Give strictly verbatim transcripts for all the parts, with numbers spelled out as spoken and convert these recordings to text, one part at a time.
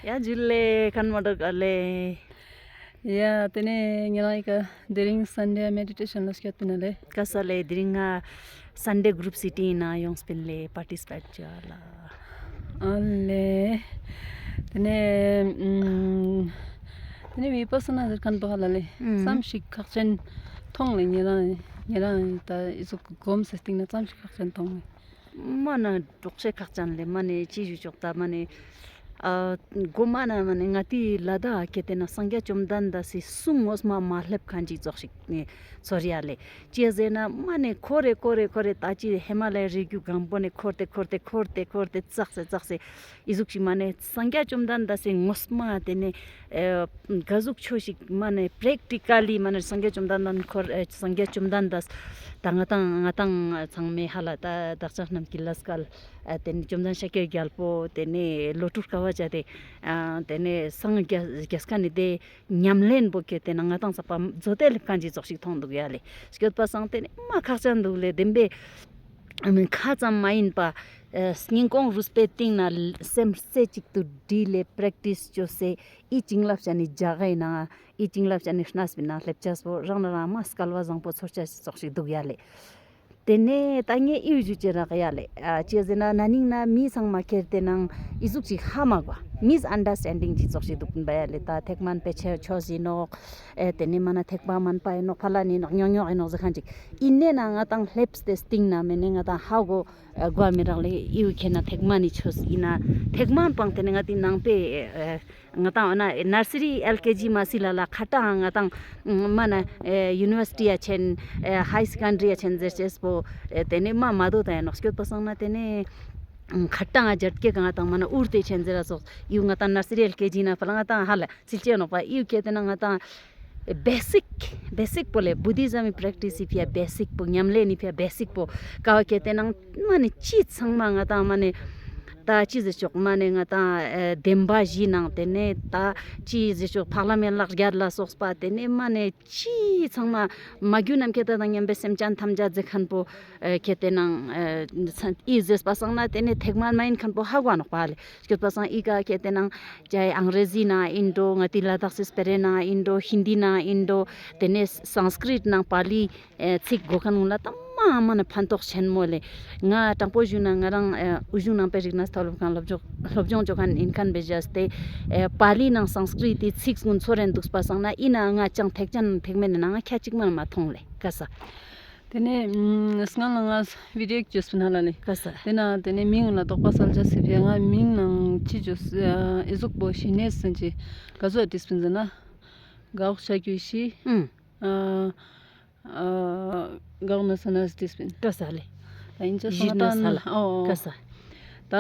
ཡ་ཇུ་ལེ། ཁན་མ་དོ་ག་ལེ། ཡ་ཏེ་ནེ་ཉེ་རང་ངི་ཀ་དེ་རིང་སན་ཌེ་མེ་ཌི་ཊེ་ཤན་ལ་སྐྱོད་པིན་ལེ། ཀ་ས་ལེ། དེ་རིང་ང་སན་ཌེ་གྲུབ་སི་ཊིང་ན་ཡོངས་པིན་ལེ། པར་ཊི་སི་པེཊ་ཅོ་ལ། ཨ་ལེ། ཏེ་ནེ་ཨམ་ཏེ་ནེ་བི་པ་ས་ན་ཟེར་ཁན་པོ་ཧ་ལ་ལེ། ཨམ་ཙམ་ཞིག་ཁག་ཅན་ཐོང་ལེ། ཉེ་རང་ཉེ་རང་ད་ཨི་ཟུག་གོམས་སེ་སྟིང་ནེ་ཙམ་ཞིག་ཁག་ཅན་ཐོང་ལེ། མ་ན་འབྲོག་ཤེས་ཁག་ཅན་ལེ། མ་ནེ་ཅི་ཞུ་ཆོག་ད་མ་ནེ། ཨ་གོ་མ་ན་མ་ནེ་ང་ཏི་ལ་དྭགས་ཁེ་ཏེ་ན་སངས་རྒྱས་བཅོམ་ལྡན་འདས་སི་གསུང་ངོ་མ་མ་ལེབ་ཁན་ཅིག་ཙོགས་ཤིག་ནེ་ཚོར་ཡ་ལེ། ཅི་ཟེར་ན་མ་ནེ་ཁོ་རེ་ཁོ་རེ་ཁོ་རེ་ད་ཅི་ཧི་མ་ལ་ཡའི་རི་རྒྱུད་གང་པོ་ནེ་འཁོར་ཏེ་འཁོར་ཏེ་འཁོར་ཏེ་འཁོར་ཏེ་ཙག་སེ་ཙག་སེ་ཨི་ཟུག་ཅིག་མ་ནེ་སངས་རྒྱས་བཅོམ་ལྡན་འདས་སི་ངོ་མ་ཏེ་ནེ་ཨ་ག་ཟུག་ཆོས་ཤིག་མ་ནེ་པྲེག་ཊི་ཀ་ལི་མ་ནེ་སངས་རྒྱས་བཅོམ་ལྡན་འདས་ཁོ་རེ་སངས་རྒྱས་བཅོམ་ལྡན་འདས་ད་ང་ཏང་ང་ཏང་ཚང་མའི་ཧ་ལ་ད་བདག་ཅག་རྣམས་ཀྱི་ལས་སྐལ་ཨ་ཏེ་ནེ་བཅོམ་ལྡན་ཤཱཀྱའི་རྒྱལ་པོ་ཏེ་ནེ་ལོ་དྲུག་དཀའ་བ་སྤྱད་དེ་ཨ་ཏེ་ནེ་སངས་རྒྱས་རྒྱས་ཁན་ནི་ཏེ་ཉམས་ལེན་པོ་ཁེ་ཏེ་ན་ང་ཏང་ཚག་པ་མཛོ་ཏེ་ལེབ་ཁན་ཅིག་ཙོགས་ཤིག་ཐོང་དུག་ཡ་ལེ། སྐྱོད་པ་སང་ཏེ་ནེ་མ་ཁག་ཅན་དུག་ལེ། དེན་པའི་ཁ་ཙམ་མ་ཡིན་པ་ཨ་སྙིང་ཁོང་རུས་པའི་གཏིང་ན་སེམས་རྩེ་གཅིག་ཏུ་སྒྲིལ་ལེ་པྲེག་ཊིས་ཅོས་སེ་ཨི་བྱིན་རླབས་ཅན་ནི་ཇ་གའི་ནང་ཨི་བྱིན་རླབས་ཅན་ནི་གནས་པའི་ནང་ལེབ་ཅེས་པོ་རང་ན་རང་མ་སྐལ་བ་བཟང་པོ་ཚོར་ཅེས་ཙོགས་ཤིག་དུག་ཡ་ལེ། ཏེ་ནེ་ད་ངས་ཨི་བོ་ཞུ་ཅེས་རག་ཡ་ལེ། ཨ་ཅི་ཟེར་ན་ན་ནིང་ན་མི་ཚང་མ་ཁྱེར་ཏེ་ནང་ཨི་ཟུག་ཅིག་ཧ་མ་གོ། མིས་ཨན་ཌར་སི་ཊེན་ཌིང་ཅིག་ཙོགས་ཤིག་དུག་པ་ཡ་ལེ། ད་ཐེག་དམན་པའི་ཆོས་ཆོས་ཨིན་ནོག་ཨེ་ཏེ་ནེ་མ་ན་ཐེག་པ་དམན་པ་ཨིན་ནོག་ཕ་ལ་ནི་ནོག་ཉོག་ཉོག་ཨིན་ནོག་ཟེར་ཁན་ཅིག་ཨིན་ནའང་ང་ཏང་ལེབས་ཏེ་སྟིང་ན་མེ་ནེ་ང་ཏང་ཧ་གོ་ཨ་གོ་མི་རག་ལེ། ཨི་བོ་ཁྱེར་ན་ཐེག་དམན་ནི་ཆོས་ཨིན་ན་ཐེག་དམན་པང་ཏེ་ནེ་ང་ཏི་ནང་པའི་ཨ་ང་ཏང་འོ་ན་ནར་སི་རི་ཨེལ་ཀེ་ཇི་མ་སི་ལ་ལ་ཁ་ཏང་ང་ཏང་མ་ན་ཡུ་ནི་ཝར་སི་ཊི་ཡ་ཆེན་ཧའི་སེ་ཀན་ཌ་རི་ཡ་ཆེན་ཟེར་ཅེས་པོ་ཏེ་ནེ་མ་མ་དོ་ད་ཡ་ནོག་སྐྱོད་པ་སང་ན་ཏེ་ནེ་ཁ་ཏང་ང་ཇར་ཀེ་ག་ང་ཏང་མ་ན་ཨུར་ཏེ་ཆེན་ཟེར་ར་སོགས་ཡུ་ང་ཏང་ནར་སི་རི་ཨེལ་ཀེ་ཇི་ན་ཕ་ལ་ང་ཏང་ཧ་ལ་སིལ་ཅེས་ནོག་པ། ཨི་བོ་ཁྱེར་ཏེ་ན་ང་ཏང་བེ་སིག་བེ་སིག་པོ་ལེ། བུ་དྷི་ཛམ་མི་པྲེག་ཊིས་སི་ཕི་ཡ་བེ་སིག་པོ། ཉམས་ལེན་ནི་ཕི་ཡ་བེ་སིག་པོ་ཀ་བོ་ཁྱེར་ཏེ་ནང་མ་ནེ་ཅི་ཚང་མ་ང་ཏང་མ་ནེ་ད་ཅི་ཟེར་ཆོག་མ་ནེ་ང་ཏང་ཨ་བདེན་པ་བཞི་ནང་ཏེ་ནེ་ད་ཅི་ཟེར་ཆོག་འཕགས་ལམ་ཡན་ལག་བརྒྱད་ལ་སོགས་པ་ཏེ་ནེ་མ་ནེ་ཅི་ཚང་མ་མ་གྱུར་ནམ་མཁའི་མཐའ་དང་མཉམ་པའི་སེམས་ཅན་ཐམས་ཅད་ཟེར་ཁན་པོ་ཨ་ཁྱེར་ཏེ་ནང་ཨ་ཨི་ཟེར་པ་སང་ན་ཏེ་ནེ་ཐེག་དམན་མ་ཡིན་ཁན་པོ་ཧ་གོ་ནོག་པ་ལེ། སྐྱོད་པ་སང་ཨི་ཀ་ཁྱེར་ཏེ་ནང་ཅའི་ཨང་རེ་ཟི་ནང་ཨིན་འགྲོ། ང་ཏི་ལ་དྭགས་སི་སྤེ་ར་ནང་ཨིན་འགྲོ། ཧིན་དི་ནང་ཨིན་འགྲོ། ཏེ་ནེ་སཾསྐྲྀཏ་ནང་པཱ་ལི་ཨེ་ཚིག་གོ་ཁན་ཀུན་ལ་ད་མ་མ་ནེ་ཕན་ཐོགས་ཆེན་མོ་ལེ། ང་དྲང་པོ་ཞུ་ན་ང་རང་ཨེ་དབུས་གཞུང་ནང་པའི་རིག་གནས་མཐོ་སློབ་ཁང་སློབ་སྦྱོང་སློབ་སྦྱོང་ཅོ་ཁན་ཨིན་ཁན་བེ་ཇས་ཏེ་ཨེ་པཱ་ལི་ནང་སཾསྐྲྀཏའི་ཚིག་ཀུན་ཚོར་རེན་དུག་པ་སང་ན་ཨིན་ནའང་ང་ཅང་ཐེག་ཆེན་ཐེག་དམན་ནི་ནང་ང་ཁྱད་ཅིག་མ་མ་ཐོང་ལེ། ཀ་ས། ཏེ་ནེ་ཨམ་སྔན་ལ་ང་བི་ཌི་ཡོ་ཅོས་པིན་ཧ་ལ་ལེ། ཀ་ས། ཏེ་ན་ཏེ་ནེ་མིང་ལ་དོགས་པ་སལ་ཅེས་སི་ཕི་ཡ་ང་མིང་ནང་ཅི་ཅོས་ཨི་ཟུག་པོ་ཞི་གནས་ཟེར་ཅེས་ག་ཟུག་བྲིས་པིན་ཟེར་ན། ག་འོག་ཤ་ཁྱུ་ཤི། ཨུམ། ཨ་ཨ་ག་འོག་ན་ས་ན་བྲིས་པིན། ཀ་ས་ལེ། ད་ཨིན་ཅེས་ཞི་གནས་ས་ལ། ཨོ་ཀ་ས། ད་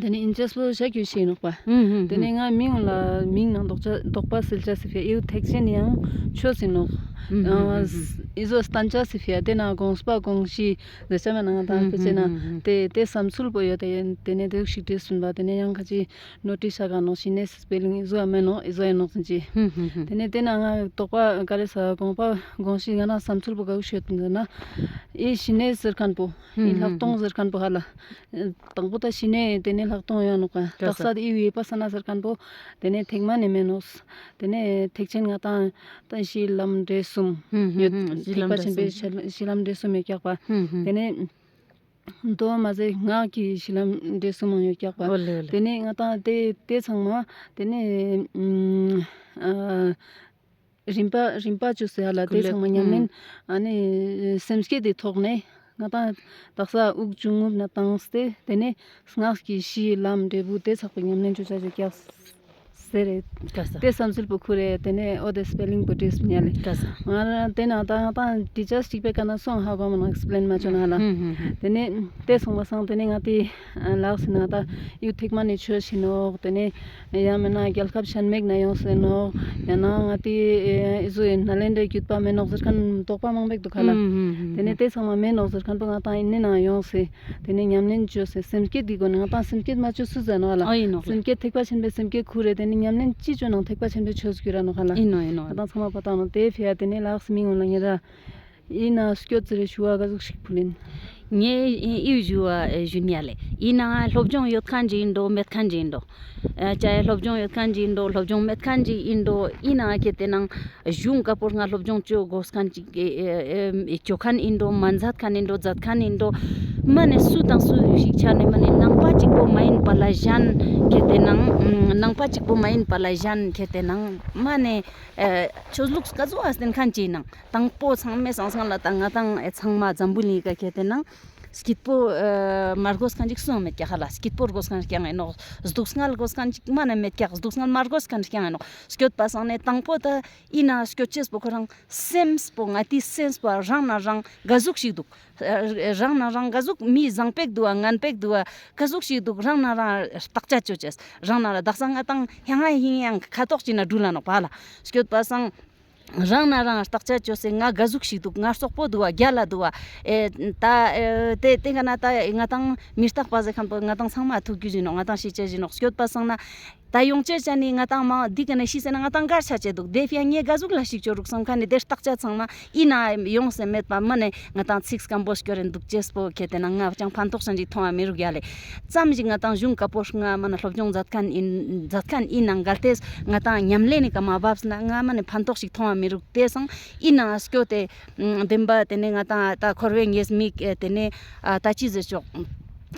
ཏེ་ནེ་ཨིན་ཅེས་པོ་ཤ་ཁྱུ་ཤི་ནོག་པ། ཨུམ་ཨུམ། ཏེ་ནེ་ང་མིང་ལ་མིང་ནང་དོགས་ཅ་དོགས་པ་སེལ་ཅེས་སི་ཕི་ཡ་ཨི་བོ་ཐེག་ཆེན་ཡང་ཆོས་ཨིན་ནོག་ཨུམ་ཨུམ། ཨ་ཨུམ་ཨུམ། ཨི་ཟུག་སྟན་ཅེས་སི་ཕི་ཡ་ཏེ་ན་དགོངས་པ་དགོངས་གཞི་ཟེར་ཅེས་མ་ནང་ང་ཏང་ཨུམ་ཕེ་ཅེ་ན་ཨུམ་ཨུམ། ཏེ་ཏེ་བསམ་ཚུལ་པོ་ཡོད་དེ་ཏེ་ནེ་ཏེ་ཟུག་ཤིག་བྲིས་པིན་པ། ཏེ་ནེ་ཡང་ཁ་ཅིག་ནོ་ཊིས་ཤ་ག་ནོག་ཞི་གནས་སི་སྤེ་ལིང་ཨི་ཟུག་ཡ་མེན་ནོག་ཨི་ཟུག་ཡ་ནོག་ཟེར་ཅེས། ཧུམ་ཧུམ་ཧུམ། ཏེ་ནེ་ཏེ་ན་ང་དོགས་པ་ག་རེ་ཟ་དགོངས་པ་དགོངས་གཞི་ང་ན་བསམ་ཚུལ་པོ་ག་ཟུག་ཤོད་པིན་ཟེར་ན། ཨི་ཞི་གནས་ཟེར་ཁན་པོ་ཧུམ་ཨི་ལྷག་མཐོང་ཟེར་ཁན་པོ་ཧ་ལ། དང་པོ་ད་ཞི་གནས་ཏེ་ནེ་ལྷག་མཐོང་ཡོད་ནོག་ཀ། ཀ་ས། དག་ས་ཏེ་ཨི་བི་པ་ས་ན་ཟེར་ཁན་པོ་ཏེ་ནེ་ཐེག་དམན་ནི་མེན་ནོག་ཏེ་ནེ་ཐེག་ཆེན་ང་ཏང་ད་གཞི་ལམ་འབྲས་གསུམ་ཧུམ་ཧུམ་ཡོད། ཧུམ། གཞི་ཐེག་ལམ་པ་འབྲས་ཆེན་པོའི་གསུམ། གཞི་ལམ་འབྲས་གསུམ་ཡོད་ཀྱག་པ། ཧུམ་ཧུམ། ཏེ་ནེ་དོ་མ་ཟད་སྔགས་ཀྱི་གཞི་ལམ་འབྲས་གསུམ་ཡང་ཡོད་ཀྱག་པ། ཨོ་ལེ་ཨོ་ལེ། ཏེ་ནེ་ང་ཏང་ཏེ་ཏེ་ཚང་མ་ཏེ་ནེ་ཨ་རིམ་པ་རིམ་པ་ཅོས་སེ་ཧ་ལ་ཏེ་ཚང་མ་ཉམས་ལེན་ཨ་ནི་སེམས་བསྐྱེད་དེ་ཐོག་ནེ་ང་ཏང་དག་ས་དབུགས་ཆུང་ངུ་ན་བཏང་སྟེ་ཏེ་ནེ་སྔགས་ཀྱི་གཞི་ལམ་འབྲས་བུ་ཏེ་ཚག་པའི་ཉམས་ལེན་ཅོ་ཅེས་ཅོ་ཀྱག་ཟེར་རེད། ཀ་ས། ཏེ་བསམ་ཚུལ་པོ་ཁུར་རེ་ཏེ་ནེ་འོ་ཏེ་སྤེ་ལིང་པོ་བྲིས་ཉ་ལེ། ཀ་ས། ང་རང་ཏེ་ན་ད་ང་ཏང་ཊི་ཅར་སི་གཅིག་པའི་ཀ་ན་སོང་ཧ་གོ་མ་ནོག་ཨེགས་པི་ལེན་མ་ཅོ་ན་ཧ་ལ། ཧུམ་ཧུམ་ཧུམ། ཏེ་ནེ་ཏེ་སོང་པ་སང་ཏེ་ནེ་ང་ཏི་ལགས་སི་ན་ད་ཡུ་ཐེག་དམན་ནི་ཆོས་ཤིག་ནོག་ཏེ་ནེ་ཡང་མེན་ན་རྒྱལ་ཁབ་ཆེན་མེག་ན་ཡོང་སེ་ནོག་ཡང་ན་ང་ཏི་ཨེ་ཨི་ཟུ་ཨེ་ནཱ་ལེནྡྲའི་བརྒྱུད་པ་མེན་ནོག་ཟེར་ཁན་དོགས་པ་མང་པོ་དུག་ཧ་ལ། ཧུམ་ཧུམ་ཧུམ། ཏེ་ནེ་ཏེ་ཚང་མ་མེན་ནོག་ཟེར་ཁན་པོ་ང་ཏང་ཨིན་ནི་ན་ཡོང་སེ་ཏེ་ནེ་ཉམས་ལེན་ཅོས་སེ་སེམས་བསྐྱེད་དི་སྒོ་ནེ་ང་ཏང་སེམས་བསྐྱེད་མ་ཅོས་སུ་ཟེར་ནོག་ཧ་ལ། ཨ་ཨིན་ནོག་ལེ། སེམས་བསྐྱེད་ཐེག་པ་ཆེན་པོའི་སེམས་བསྐྱེད་ཁུར་རེ་ཏེ་ནེ་ཉམས་ལེན་ཅི་ཅོ་ནང་ཐེག་པ་ཆེན་པོའི་ཆོས་གྱུར་ར་ནོག་ཧ་ལ། ཨིན་ནོག་ཨིན་ནོག། ང་ཏང་ཚང་མ་པ་ཏང་ནོག་ཏེ་ཕི་ཡ་ཏེ་ནེ་ལགས་སི་མིང་ངོ་ལ་ཉེ་ར། ཨིན་ན་སྐྱོད་ཟེར་ཞུ་བ་ག་ཟུག་ཞིག་ཕུལ་ཨིན། ངས་ཨི་ཞུ་བ་ཞུ་ཉ་ལེ། ཨིན་ན་སློབ་སྦྱོང་ཡོད་ཁན་ཅིག་ཨིན་འགྲོ་མེད་ཁན་ཅིག་ཨིན་འགྲོ། ཨ་ཅའི་སློབ་སྦྱོང་ཡོད་ཁན་ཅིག་ཨིན་འགྲོ་སློབ་སྦྱོང་མེད་ཁན་ཅིག་ཨིན་འགྲོ་ཨིན་ན་ཁེ་ཏེ་ནང་གཞུང་ཀ་པོར་ང་སློབ་སྦྱོང་ཅོ་དགོས་ཁན་ཅིག་ཨེ་ཨེ་ཨེ་ཅོ་ཁན་ཨིན་འགྲོ་མ་མཛད་ཁན་ཨིན་འགྲོ་མཛད་ཁན་ཨིན་འགྲོ། མ་ནེ་སུ་དང་སུ་ཞིག་ཆ་ནེ་མ་ནེ་ནང་པ་གཅིག་པོ་མ་ཡིན་པ་ལ་གཞན་ཁེ་ཏེ་ནང་ནང་པ་གཅིག་པོ་མ་ཡིན་པ་ལ་གཞན་ཁེ་ཏེ་ནང་མ་ནེ་ཨེ་ཆོས་ལུགས་ག་ཟུག་ཨ་སྟེན་ཁན་ཅིག་ནང་དང་པོ་ཚང་མའི་སང་སང་ལ་ད་ང་དང་ཨེ་ཚང་མ་འཛམ་བུ་གླིང་ག་ཁེ་ཏེ་ནང་སྐྱིད་པོ་ཨེ་མ་དགོས་ཁན་ཅིག་སུའང་མེད་ཀྱག་ཧ་ལ། སྐྱིད་པོ་དགོས་ཁན་རྐྱང་ཨིན་ནོག། སྡུག་བསྔལ་དགོས་ཁན་ཅིག་མ་ནེ་མེད་ཀྱག། སྡུག་བསྔལ་མ་དགོས་ཁན་རྐྱང་ཨིན་ནོག། སྐྱོད་པ་སང་ནེ་དང་པོ་ད་ཨིན་ན་སྐྱོད་ཅེས་པོ་ཁོ་རང་སེམས་པོ་ང་ཏི་སེམས་པོ་རང་ན་རང་ག་ཟུག་ཞིག་འདུག། རང་ན་རང་ག་ཟུག་མི་བཟང་པེག་འདུག་བ་ངན་པེག་འདུག་བ་ག་ཟུག་ཞིག་འདུག། རང་ན་རང་བརྟག་དཔྱད་ཅོ་ཅེས། རང་ན་རང་དག་ས་ང་དང་ཧ་ཡང་ཧ་ཡང་ཁ་ཐོག་ཅིག་ན་འགྲུལ་ལ་ནོག་པ་ལ། སྐྱོད་པ་སང་རང་ན་རང་བརྟག་དཔྱད་ཅོས་སེ་ང་ག་ཟུག་ཞིག་འདུག། ང་སོག་པོ་འདུག་བ་རྒྱལ་ལ་འདུག་བ། ཨེ་ད་ཨེ་དེ་དེ་ག་ན་ད་ང་དང་མི་རྟག་པ་ཟེར་ཁན་པོ་ང་དང་ཚང་མ་ཐུག་རྒྱུ་ཞིག་ནོག། ང་དང་ཤི་ཅེས་ཞིག་ནོག། སྐྱོད་པ་སང་ན་ད་ཡོང་ཅེས་ཅན་ནི་ང་དང་མ་འདི་ག་ན་ཤི་སེ་ན་ང་དང་གར་ཆ་ཅེས་འདུག། དེ་ཕི་ཡ་ངས་ག་ཟུག་ལ་ཞིག་ཅོ་རུག་སམ་ཁན་ནི་དེ་བརྟག་དཔྱད་ཚང་མ་ཨིན་ན་ཡོང་སེ་མེད་པ་མ་ནེ་ང་དང་ཚིག་སྐམ་པོ་སྐྱོར་རེ་འདུག་ཅེས་པོ་ཁེ་ཏེ་ན་ང་ཅང་ཕན་ཐོགས་ཅན་ཅིག་མཐོང་བ་མི་རུག་ཡ་ལེ། ཙམ་ཞིག་ང་དང་གཞུང་ཀ་པོ་ང་མ་ནེ་སློབ་སྦྱོང་མཛད་ཁན་ཨིན་མཛད་ཁན་ཨིན་ནང་གལ་ཏེ་ང་དང་ཉམས་ལེན་ནི་ཀ་མ་བབས་ན་ང་མ་ནེ་ཕན་ཐོགས་ཤིག་མཐོང་བ་མི་རུག། དེ་སང་ཨིན་ན་སྐྱོད་དེ་བདེན་པ་དེ་ནེ་ང་དང་ད་འཁོར་བའི་ཉེས་དམིགས་ཨེ་དེ་ནེ་ཨ་ད་ཅི་ཟེར་ཆོག།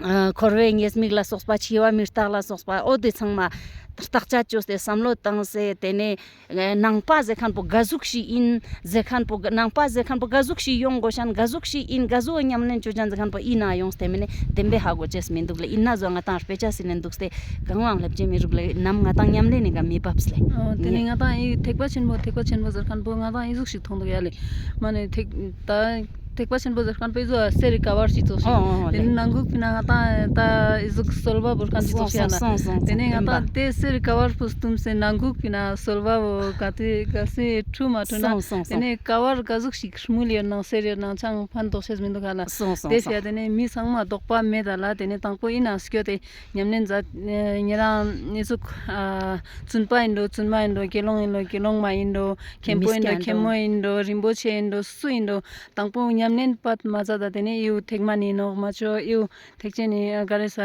ཨ་འཁོར་བའི་ཉེས་དམིགས་ལ་སོགས་པ་འཆི་བ་མི་རྟག་ལ་སོགས་པ་འོ་དེ་ཚང་མ་བརྟག་དཔྱད་ཅོས་ཏེ་བསམ་བློ་བཏང་སེ་དེ་ནེ་ནང་པ་ཟེར་ཁན་པོ་ག་ཟུག་ཞིག་ཨིན་ཟེར་ཁན་པོ་ནང་པ་ཟེར་ཁན་པོ་ག་ཟུག་ཞིག་ཡོང་དགོས་ཤན་ག་ཟུག་ཞིག་ཨིན་ག་ཟུག་ཉམས་ལེན་ཅོ་ཅན་ཟེར་ཁན་པོ་ཨིན་ན་ཡོངས་ཏེ་མ་ནེ་བདེན་པའི་ཧ་གོ་ཅེས་མི་འདུག་ལེ། ཨིན་ན་ཟོ་ང་དང་དཔེ་ཆ་སི་ནེ་འདུག་སྟེ་གང་བའང་སླེབས་ཅེས་མི་རུག་ལེ། ནམ་ང་དང་ཉམས་ལེན་ནི་ག་མི་བབས་ལེ། ཨོ་དེ་ནེ་ང་དང་ཨི་ཐེག་པ་ཆེན་པོ་ཐེག་པ་ཆེན་པོ་ཟེར་ཁན་པོ་ང་དང་ཨི་ཟུག་ཞིག་མཐོང་འདུག་ཡ་ལེ། མ་ནེ་ཐེག་ད་ཐེག་པ་ཆེན་པོ་ཟེར་ཁན་པོ་ཨི་ཟུག་གསེར་རི་ཀ་བར་ཞིག་ཙོགས་ཤིག། ཨོ་ཨོ་ཨོ་དེ་ནེ་ལེ། ནང་ཁུག་པི་ན་ང་དང་ད་ཨི་ཟུག་སོལ་བ་བོར་ཁན་ཞིག་ཙོགས་ཤིག་ཡ་ལ། སོང་སོང་སོང་། དེ་ནེ་ང་དང་དེ་གསེར་རི་ཀ་བར་པོ་སྟུམ་སེ་ནང་ཁུག་པི་ན་སོལ་བ་བོ་ག་དེ་ག་སེ་འཁྲུ་མ་འཁྲུ་ན། སོང་སོང་སོང་། དེ་ནེ་ཀ་བར་ག་ཟུག་ཞིག་དངུལ་ཡོད་ནང་གསེར་ཡོད་ནང་ཅང་ཕན་ཐོགས་ཤེས་མི་འདུག་ག་ལ། སོང་སོང་སོང་། དེ་ཕི་ཡ་དེ་ནེ་མི་ཚང་མ་དོགས་པ་མེད་ད་ལ། དེ་ནེ་དང་པོ་ཨིན་ན་སྐྱོད་དེ་ཉམས་ལེན་མཛད། ཉེ་རང་ཨི་ཟུག་ཨ་བཙུན་པ་ཨིན་འགྲོ་བཙུན་མ་ཨིན་འགྲོ་དགེ་སློང་ཨིན་འགྲོ་དགེ་སློང་མ་ཨིན་འགྲོ་མཁན་པོ་ཨིན་འགྲོ་མཁན་མོ་ཨིན་འགྲོ་རིན་པོ་ཆེ་ཨིན་འགྲོ་སུ་ཨིན་འགྲོ་དང་པོ་ཉམས་ལེན་པད་མ་མཛད་ད། དེ་ནེ་ཨིའུ་ཐེག་མ་ནེ་ནོག་མ་ཅོ་ཨིའུ་ཐེག་ཆེན་ནི་ག་རེ་ས་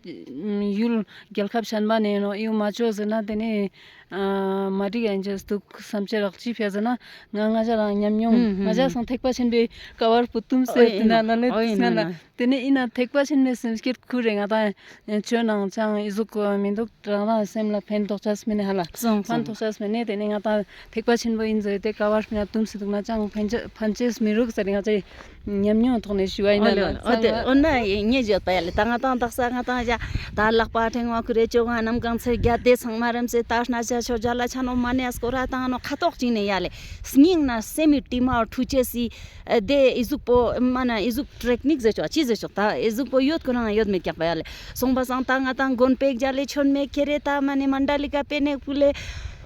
ཡུལ་རྒྱལ་ཁབ་གཞན་པ་ནེ་ནོག་ཨིའུ་མ་ཅོ་ཟེར་ན་དེ་ནེ་ཨ་མ་འགྲིག་ཡ་ཨིན་ཅེས་འདུག་བསམ་ཅེས་རག་ཅི་ཕི་ཟེར་ན་ང་ང་ཅ་རང་ཉམས་མྱོང་ང་ཅ་སང་ཐེག་པ་ཆེན་པོའི་ཀ་བར་པོ་སྟུམ་སེ་དེ་ན་ལ་ལེ་དུས་ང་ལ། དེ་ནེ་ཨིན་ན་ཐེག་པ་ཆེན་མོའི་སེམས་བསྐྱེད་ཁུར་རེ་ང་དང་ཆོས་ནང་ཅང་ཨི་ཟུག་མི་འདུག་རང་རང་སེམས་ལ་ཕན་ཐོགས་ཅེས་མེད་ནེ་ཧ་ལ། སོང་ཕན་སོང་། ཐོགས་ཅེས་མེད་ནེ་དེ་ནེ་ང་དང་ཐེག་པ་ཆེན་པོ་ཨིན་ཟེར་ཏེ་ཀ་བར་ཕི་ན་སྟུམ་སེ་འདུག་ན་ཅང་ཕན་ཅ་ཕན་ཅེས་མི་རུག་ཟེར་ང་ཅའི་ཉམས་མྱོང་ཐོག་ནེ་ཞུ་བ་ཨིན་ན་ལ། འོ་དེ་འོ་ན་ངས་བརྗོད་པ་ཡ་ལེ། ད་ང་དང་དག་ས་ང་དང་ཡ་ད་ལག་པ་ཕྲེང་བ་ཁུར་རེ་ཅོ་ག་ནམ་གང་ཚེ་རྒྱ་དེ་ཚང་མ་རམ་སེ་ད་གནས་ཆ་ཆོས་རྒྱལ་ལ་ཆ་ནོག་མ་ནེ་སྐོར་ར་བཏང་ནོག་ཁ་ཐོག་ཅིག་ནེ་ཡ་ལེ། སྙིང་ན་སེམས་མི་དྲི་མ་འཁྲུ་ཅེས་སི། ཨ་དེ་ཨི་ཟུག་པོ་མ་ན་ཨི་ཟུག་ཊེག་ནིག་ཟེར་ཆོག་ཅི་ཟེར་ཆོག་ད་ཨི་ཟུག་པོ་ཡོད་ཁོ་རང་ཡོད་མེད་ཀྱག་པ་ཡ་ལེ། སོང་པ་སང་ད་ང་དང་དགོན་པའི་རྒྱ་ལེ་ཆོན་མེ་ཁེ་རེ་ད་མ་ནེ་མན་ཌ་ལི་ཀ་པེ་ནེ་ཕུ་ལེ་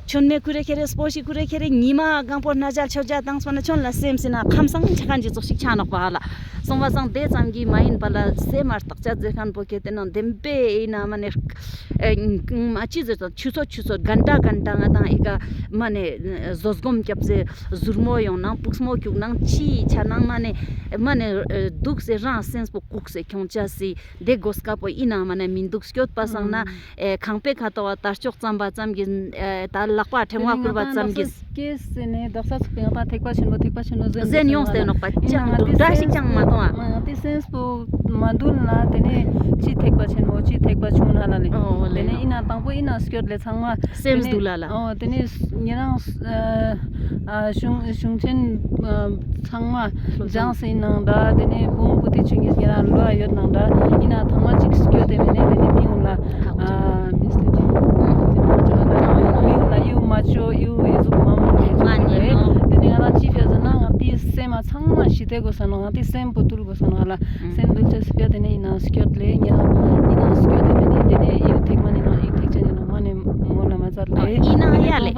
ཆོན་མེ་ཁུ་རེ་ཁེ་རེ་སྤོ་ཤི་ཁུ་རེ་ཁེ་རེ་ཉི་མ་གང་པོ་ན་ཇལ་ཆོ་ཇ་དང་སོ་ན་ཆོན་ལ་སེམས་སི་ན་ཁམས་སང་ཆ་ཁན་ཅི་ཙོགས་ཤིག་ཆ་ནོག་པ་ལ། སོང་པ་སང་དེ་ཙམ་གྱི་མ་ཡིན་པ་ལ་སེམས་མ་བརྟག་དཔྱད་ཟེར་ཁན་པོ་ཁེ་ཏེ་ན་བདེན་པའི་ཨིན་ན་མ་ནེ་ཨེ་མ་ཅི་ཟེར་ཆོག་ཆུ་ཚོད་ཆུ་ཚོད་གན་ཏ་གན་ཏ་ང་དང་ཨི་ཀ་མ་ནེ་བཟོད་སྒོམ་སྐྱབས་སེ་ཟུར་མོ་ཡོང་ནང་སྤུགས་མོ་ཁྱུག་ནང་ཅི་ཆ་ནང་མ་ནེ་མ་ནེ་ཨ་དུག་སེ་རང་སེམས་པོ་ཀུག་སེ་ཁྱོང་ཅེས་སི་དེ་གོ་སྐབས་པོ་ཨིན་ན་མ་ནེ་མི་དུག། སྐྱོད་པ་སང་ན་ཨེ་ཁང་པའི་ཁ་ཐོག་བ་དར་ལྕོག་ཙམ་པ་ཙམ་གྱི་ཨེ་ད་ལག་པ་ཕྲེང་བ་ཁུར་བ་ཙམ་གྱི་སྐྱེས་སེ་ནེ་དག་ས་ཚུགས་པའི་ང་དང་ཐེག་པ་ཆེན་པོ་ཐེག་པ་ཆེན་པོ་ཟེར་ཟེར་ཡོང་སྟེ་ནོག་པ་ཅང་དུག་འདྲ་ཞིག་ཅང་མ་མཐོང་ཨ། ང་དང་སེམས་པོ་མ་དུལ་ན་དེ་ནེ་ཅི་ཐེག་པ་ཆེན་མོ་ཅི་ཐེག་པ་ཆུང་ན་ལ་ལེ། ཨོ་ལེ། དེ་ནེ་ཨིན་ན་དང་པོ་ཨིན་ན་སྐྱོད་ལེ་ཚང་མ། སེམས་དུལ་ལ་ལ། ཨོ་དེ་ནེ་ཉེ་རང་ཨ་གཞུང་གཞུང་ཆེན་ཨ་ཚང་མ་སྦྱངས་ཟིན་ནང་འདྲ། དེ་ནེ་བུམ་པོ་ཏི་ཆུང་ངེ་ཉེ་རང་ལོ་ཡོད་ནང་འདྲ། ཨིན་ན་ཐང་མ་ཅིག་སྐྱོད་དེ་མེད་ནེ་དེ་ནེ་མི་ཡོང་ལ་ཨ་མི་ཡོང་ལ་ཡུ་མ་ཅོ་ཡུ་ཨི་ཟུག་མ་མོ་ལེ་ཅོ་ལེ། དེ་ནེ་ང་རང་ཅི་ཕེ་ཟེར་ན་ང་ཏི་སེམས་མ་ཚང་མ་ཞི་བདེ་དགོས་ས་ནོག། ང་ཏི་སེམས་པོ་དུལ་དགོས་ས་ནོག་ལ། སེམས་དུལ་ཅེས་སི་ཕི་ཡ་དེ་ནེ་ཨིན་ན་སྐྱོད་ལེ་ཉེ་རང་ཨིན་ན་སྐྱོད་དེ་མེད་ནེ་དེ་ནེ་ཡུ་ཐེག་མ་ནེ་ནོག་ཡུ་ཐེག་ཅེས་ནེ་ནོག་མ་ནེ་མོ་ལ་མ་ཚར་ལེ། ཨིན་ན་ཡ་ལེ།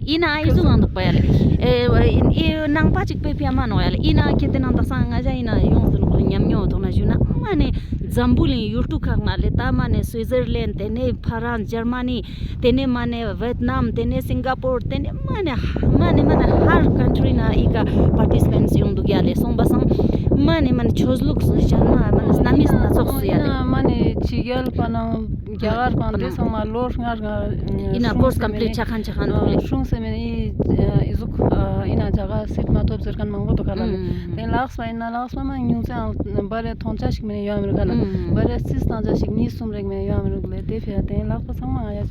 ཨིན་ན་ཨི་ཟུག་ངང་དུག་པ་ཡ་ལེ། ཨེ་ཨེ་ནང་པ་ཅིག་པེ་ཕི་ཡ་མ་ནོག་ཡ་ལེ། ཨིན་ན་ཁེ་ཏེ་ནང་དག་ས་ང་ཅ་ཨིན་ན་ཡོངས་སུ་ནོག་ལེ། ཉམས་མྱོང་ཐོག་ན་ཞུ་ན་མ་ནེ་ འཛམ་བུ་གླིང་ཡུལ་གྲུ་ཁག་ནེ་ལེ་ད་མ་ནེ་སུའི་ཛར་ལེན་ཏེ་ནེ་ཕ་རན་ཇར་མ་ནི་ཏེ་ནེ་མ་ནེ་ཝེད་ནམ་ཏེ་ནེ་སིང་ག་པོར་ཏེ་ནེ་མ་ནེ་མ་ནེ་མ་ནེ་ཧར་ཀན་ཊྲི་ནེ་ཨི་ཀ་པར་ཊི་སི་པེནཊ་ཡོང་དུག་ཡ་ལེ། སོང་པ་སང་མ་ནེ་མ་ནེ་ཆོས་ལུགས་སུ་ཞན་མ་མ་ནེ་སྣ་མིན་སྣ་ཚོགས་སུ་ཡ་ལེ། མ་ནེ་ཕྱི་རྒྱལ་པ་ནང་རྒྱ་གར་པ་ཏེ་ཚང་མ་ལོ་ལྔ་ལྔ་ཨི་ན་ཀོར་སི་ཀམ་པི་ལིཊ་ཆ་ཁན་ཆ་ཁན་དུག་ལེ། སྲུང་སེ་མེ་ནེ་ཨི་ཟུག་ཨི་ན་ཇ་ག་སིཊ་མ་ཐོབ་ཟེར་ཁན་མང་པོ་དུག་ག་ལ་ལེ། ཏེ་ལགས་པ་ཨིན་ན་ལགས་པ་མ་ཉུང་ཙེ་ཨང་བ་རེ་ཐོང་ཆ་ཞིག་མེ་ནེ་ཡོད་མི་རུག་ག་ལ་ལེ། བ་རེ་སིས་ཏང་ཆ་ཞིག་གཉིས་གསུམ་རེག་མེ་ཡོད་མི་རུག་ལེ། ཏེ་ཕི་ཡ་ཏེ་ལགས་པ་ཚང་མ་ང་ཡ་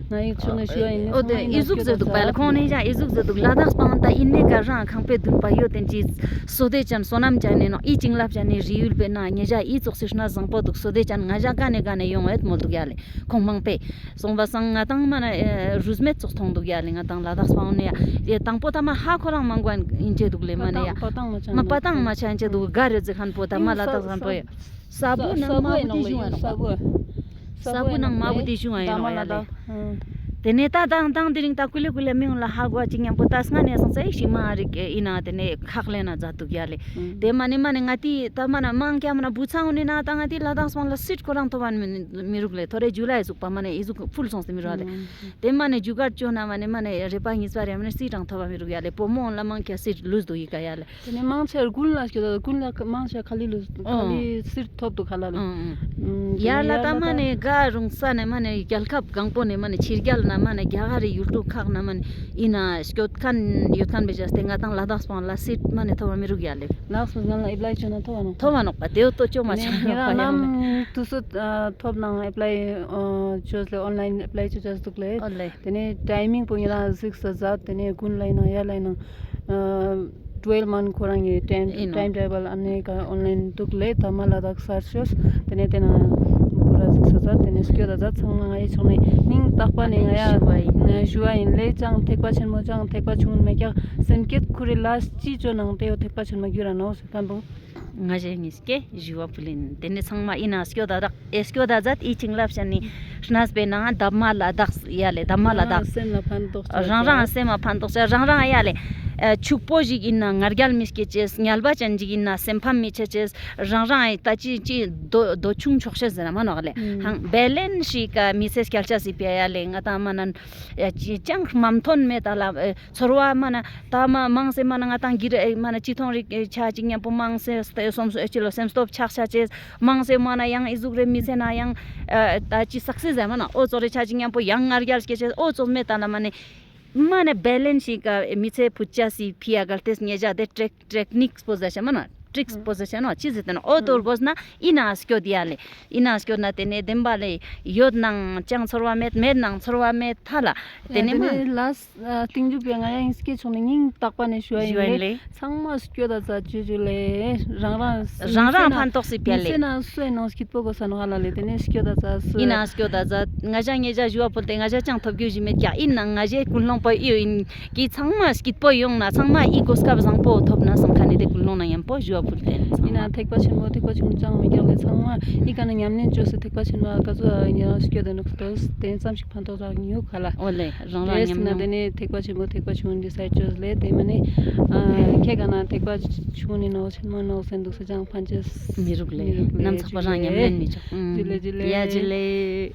ང་ཡི་ཆུ་ནེ་ཞུ་ཡ་ཨིན། འོ་ཏེ་ཨི་ཟུག་ཟེར་དུག་པ་ལ་ཁོང་ནེ་ཡ་ཨི་ཟུག་ཟེར་དུག་ལ་དྭགས་པ་ཏ་ཨིན་ནེ་ག་རང་ཁང་པའི་དུན་པ་ཡོད་ཏེན་ཅི་སོ་དེ་ཅན་སོ་ནམ་ཅན་ནེ་ནོ་ཨི་ཅིང་ལབ་ཅན་ནེ་རི་ཡུལ་པེ་ན་ཉེ་ཞ་ཨི་ཙོགས་སི་ཤུ་ན་ཟང་པོ་དུག་སོ་དེ་ཅན་ང་ཞ་ག་ནེ་ག་ནེ་ཡོང་ཡོད་མོལ་དུག་ཡ་ལེ། ཁོང་མང་པེ། སོང་པ་སང་ང་དང་མ་ན་རུས་མེད་ཙོགས་ཐོང་དུག་ཡ་ལེ། ང་དང་ལ་དྭགས་པ་འོ་ནེ་ཡ་དང་པོ་ཏ་མ་ཧ་ཁོ་རང་མང་གོ་ཨིན་ཅེ་དུག་ལེ། མ་ནེ་ཡ་པ་ཏང་མ་ཆ་མ་པ་ཏང་མ་ཆ་ཨིན་ཅེ་དུག་ག་རེ་ཟེར་ཁན་པོ་ཏ་མ་ལ་དྭགས་ཁན་པོ་ཡ་ས་བུ་ནང་མ་བུ་ཏེ་ཞུ་ཨ་ནོག་པ། ས་བུ་ནང་མ་བུ་ཏེ་ཞུ་ཨ་ཨིན་ནོག་ཡ་ལེ། ཏེ་ནེ་ཏ་དང་དང་དེ་རིང་ཏ་ཀུ་ལེ་ཀུ་ལེ་མི་ཡོང་ལ་ཧ་གོ་ཅིག་ཉམ་པོ་ཏ་སྔ་ནེ་སང་ཚེ་ཞིག་མ་རིག་ཨིན་ན་ཏེ་ནེ་ཁག་ལེན་ན་ཛད་དུག་ཡ་ལེ། ཏེ་མ་ནེ་མ་ནེ་ང་ཏི་ཏ་མ་ན་མང་ཀྱ་མ་ན་བུ་ཚང་འོ་ནེ་ན་ཏ་ང་ཏི་ལ་དྭགས་སང་ལ་སིཊ་ཁོ་རང་ཐོབ་བ་མི་རུག་ལེ། ཐོ་རེ་ཇུ་ལའི་ཟུག་པ་མ་ནེ་ཨི་ཟུག་ཕུལ་སོང་སྟེ་མི་རུག་ལེ། ཏེ་མ་ནེ་ཇུ་གར་ཅོ་ན་མ་ནེ་མ་ནེ་རེ་པ་ཉིས་པ་རེ་མ་ནེ་སིཊ་རང་ཐོབ་བ་མི་རུག་ཡ་ལེ། བུ་མོ་ལ་མང་ཀྱ་སིཊ་ལུས་དུག་ཡི་ག་ཡ་ལེ། ཏེ་ནེ་མང་ཆེ་དགུན་ལ་སྐྱོད་ད་དགུན་ལ་མང་ཆེ་ཁ་ལི་ལུས་ཁ་ལི་སིཊ་ཐོབ་དུག་ག་ལ་ལེ། ཡར་ལ་ཏ་མ་ནེ་ག་རུང་ས་ནེ་མ་ནེ་རྒྱལ་ཁབ་གང་པོ་ནེ་མ་ནེ་ཕྱི་རྒྱལ་ན་མ་ནེ་རྒྱ་གར་རི་ཡུལ་གྲུ་ཁག་ན་མ་ནེ་ཨིན་ན་སྐྱོད་ཁན་ཡོད་ཁན་བེ་ཇ་སྟེ་ང་དང་ལ་དྭགས་སང་ལ་སིཊ་མ་ནེ་ཐོབ་བ་མི་རུག་ཡ་ལེ། ལགས་སོ་ང་ལ་ཨེབ་ལའི་ཅོ་ན་ཐོབ་བ་ནོག་ཐོབ་བ་ནོག་པ་ཏེ་ཡོད་ཏོ་ཅོ་མ་ཆ་ནོག་པ་ཡ་ལེ། ནམ་དུས་སུ་ཐོབ་ནང་ཨེབ་ལའི་ཅོས་ལེ་ཨོན་ལའིན་ཨེབ་ལའི་ཅོ་ཅས་དུག་ལེ། ཨོ་ལེ། ཏེ་ནེ་ཊའི་མིང་པོ་ཉེ་རང་གཟིགས་ས་ཛད། ཏེ་ནེ་དགུན་ལ་ཨིན་ན་ཡར་ལ་ཨིན་ན་ཨ་ཊུ་ཝེལ་མན་ཁོ་རང་གི་ཊའིམ་ཨིན་ནོ། ཊའིམ་ཊེ་བལ་ཨ་ནེ་ཀ་ཨོན་ལའིན་དུག་ལེ། ཏ་མ་ལ་དྭགས་སར་ཤོས་ཏེ་ནེ་ཏེ་ན་ཁོ་རང་གཟིགས་ས་ཛད། ཏེ་ནེ་སྐྱོད་ད་ཛད་ཚང་མ་ང་ཡི་ཕྱོགས་ནེ་སྙིང་ཐག་པ་ནེ་ང་ཡ་ཞུ་བ་ཨིན་ལེ། ཅང་ཐེག་པ་ཆེན་མོ་ཅང་ཐེག་པ་ཆུང་ངུན་མེད་ཀྱག་སེམས་བསྐྱེད་ཁུར་རེ་ལ་ཅི་ཅོ་ནང་ཏེ་ཡོ་ཐེག་པ་ཆེན་མོ་གྱུར་ར་ནོག་ཟེར་ཁན་པོ། ང་ཞེ་ཉིས་ཀེ་ཞུ་བ་ཕུལ་ཨིན། ཏེ་ནེ་ཚང་མ་ཨིན་ན་སྐྱོད་ད་ཛད། ཨེ་སྐྱོད་ད་ཛད་ཨི་ཅིང་ལབ་ཤ་ནི་སྣ་སྤེ་ན་དབ་མ་ལ་དྭགས་ཡ་ལེ། དབ་མ་ལ་དྭགས། སེམས་ལ་ཕན་ཐོགས་ཆ་རང་རང་སེམས་ལ་ཕན་ཐོགས་ཆ་རང་རང་ཡ་ལེ། ཕྱུག་པོ་ཞིག་ཨིན་ན་ང་རྒྱལ་མི་སྐྱེ་ཅེས། ངལ་བ་ཅན་ཞིག་ཨིན་ན་སེམས་ཕམ་མི་ཆ་ཅེས། རང་རང་ཡ་ཏ་ཅི་ཅི་དོ་དོ་ཆུང་ཆོག་ཤེས་ཟེར་ན་མ་ནོག་ལེ། ཧང་བེ་ལེན་ཞིག་ག་མི་ཚེ་སྐྱལ་ཆ་སི་པེ་ཡ་ལེ། ང་དང་མ་ན་ཅི་ཅང་མ་མཐོན་མེད་ད་ལ། ཚོར་བ་མ་ན་ཏ་མ་མང་སེ་མ་ན་ང་དང་གི་རེ་མ་ན་ཅི་ཐོང་རིག་ཆ་ཅིག་ཉམ་པོ་མང་སེ་སྟེ་སོམ་སོ་ཨེ་ཅི་ལོ་སེམས་སྟོབས་ཆག་ཆ་ཅེས། མང་སེ་མ་ན་ཡང་ཨི་ཟུག་རེ་མི་ཚེ་ན་ཡང་ཨ་ཏ་ཅི་སག་སེས་ཟེར་མ་ན་འོ་ཙོགས་རེ་ཆ་ཅིག་ཉམ་པོ་ཡང་ངར་རྒྱལ་སྐྱེ་ཅེས་འོ་ཙོགས་མེད་ད་ལ་མ་ནེ་མ་ནེ་བེ་ལེན་ཞིག་ག་མི་ཚེ་ཕུད་ཆ་སི་ཕི་ཡ་གལ་ཏེ་ཉེ་ཞ་ཏེ་ཊེག་ཊེག་ནིག་པོ་ཟེར་ཤ་མ་ན་ཊྲིག་པོ་ཟེར་ཤ་ནོ་ཅི་ཟེར་ཏེ་ན་འོ་ཏོ་རྒོས་ན་ཨིན་ན་སྐྱོད་ཡ་ལེ། ཨིན་ན་སྐྱོད་ན་ཏེ་ནེ་བདེན་པ་ལེ་ཡོད་ནང་ཅང་ཚོར་བ་མེད་མེད་ནང་ཚོར་བ་མེད་ཐ་ལ་ཏེ་ནེ་མ། ཏེ་ནེ་ལ་སྟིང་ཇུག་པའི་ང་ཡང་སྐྱེ་ཆུང་ནེ་སྙིང་ཐག་པ་ནེ་ཞུ་བ་ཨིན་ལེ། ཚང་མ་སྐྱོད་ད་ཛད་ཅུ་ཅུ་ལེ། རང་རང་རང་རང་ཕན་ཐོགས་སི་པེ་ལེ། སེ་ན་སོའི་ནང་སྐྱིད་པོ་གོ་ས་ནོ་ཧ་ལ་ལེ། ཏེ་ནེ་སྐྱོད་ད་ཛད་སུ། ཨིན་ན་སྐྱོད་ད་ཛད། ང་ཞ་ཉེ་ཞ་ཞུ་བ་ཕུལ་ཏེ་ང་ཞ་ཅང་ཐོབ་རྒྱུ་ཞིག་མེད་ཀྱག་ཨིན་ན་ང་ཞའི་ཀུན་སློང་པོ་ཨི་ཡོ་ཨིན་གི་ཚང་མ་སྐྱིད་པོ་ཡོང་ན་ཚང་མ་ཨི་གོ་སྐབས་བཟང་པོ་ཐོབ་ན་སམ་ཁན་ནི་ཏེ་ཀུན་སློང་ན་ཉམ་པོ་ཞུ་བ་ཕུལ་ཏེ་ཨིན་ན། ཐེག་པ་ཆེན་པོ་ཐེག་པ་ཆུང་ཅང་མི་རྒྱག་ལེ། ཚང་མ་ཨི་ཀ་ན་ཉམས་ལེན་ཅོས་སེ་ཐེག་པ་ཆེན་པོ་ཀ་ཙོགས་ཨ་ཉེ་རང་སྐྱོད་དེ་ནོག་ཏོ་ཏེ་ཙམ་ཞིག་ཕན་ཐོགས་རག་ཉུག་ག་ལ། འོ་ལེ་རང་རང་ཉམས་ལེན་ཏེ་ནེ་ཐེག་པ་ཆེན་པོ་ཐེག་པ་ཆུང་ཌི་སའིཌ་ཅོས་ལེ། ཏེ་མ་ནེ་ཨ་ཁྱེད་ག་ན་ཐེག་པ་ཆུང་ནི་ནོག་ཆེན་མོ་ནོག་སེ་འདུག་སེ་ཅང་ཕན་ཅེས་མི་རུག་ལེ། མི་རུག་ལེ། ནམ་ཚག་པ་རང་ཉམས་ལེན་མི་ཆོག་ཇུ་ལེ་ཇུ་ལེ། ཡ་ཇུ་ལེ།